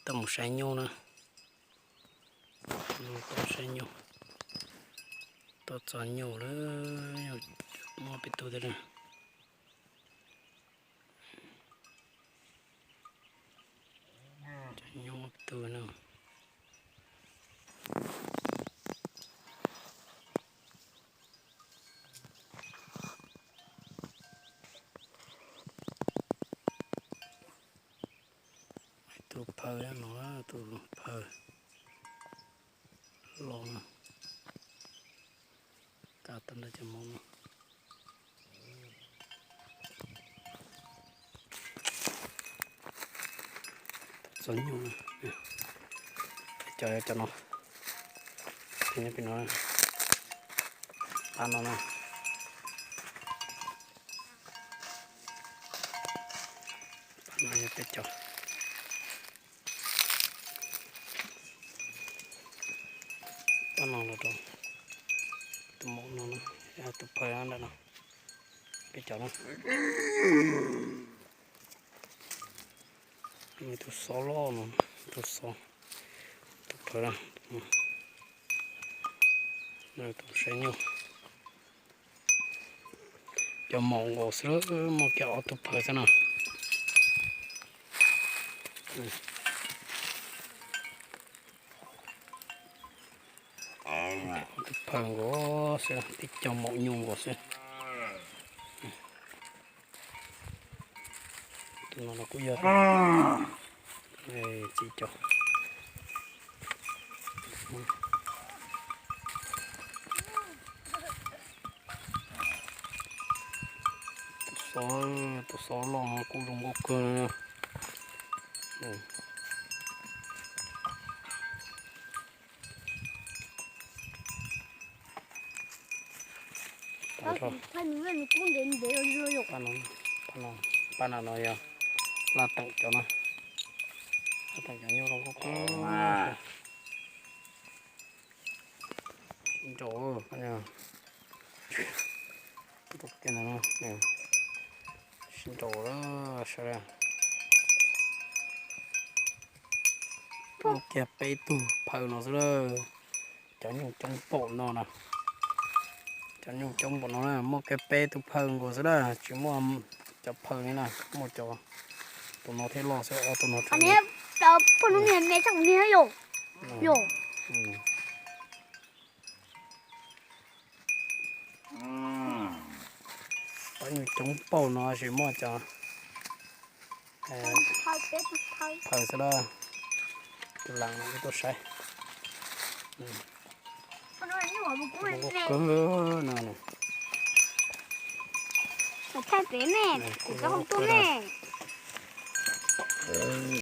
Tau mus saib nyuj na. Tau saib nyuj, tau txog nyuj lawm, muaj peb tug thiab na. Nyuj muaj peb tug na. Tus phaw no, tus phaw los no, kav tau ntawm cov mom no. Txog nyuj, cov, cov no, nyob pem no, pab no na, pab no yog peb cov. Pab no los rau tus mom no, tus phaw ntawm no, peb cov na. Tus xob loj no, tus xob, tus phaw, tus saib nyuj. Cov mom nkaus xwb, muaj kiag ob tug phaw xwb no. Ob tug phaw nkaus xwb, tib co mom nyuj nkaus xwb. Tus no los kuj yog txiv cov. Tus xob, tus xob loj no kuj zoo nkauj kawg. Pab no, pab no, pab no no yog laj teem cov no, laj teem cov nyuj zoo nkauj kawg. Sib nraus, sib nraus sawv daws. Muaj kiag peb tug phaw no xwb lawm. Cov nyuj coob npaum no na, cov nyuj coob npaum no na, muaj kiag peb tug phaw nkaus xwb na, tsis muaj cov phaw li na, muaj cov, tus no thiaj loj xwb, ob tug no thiaj. Pab nyuj coob npaum no sis muaj cov phaw xwb lawm. Tus lam no tuaj saib. Kawg no.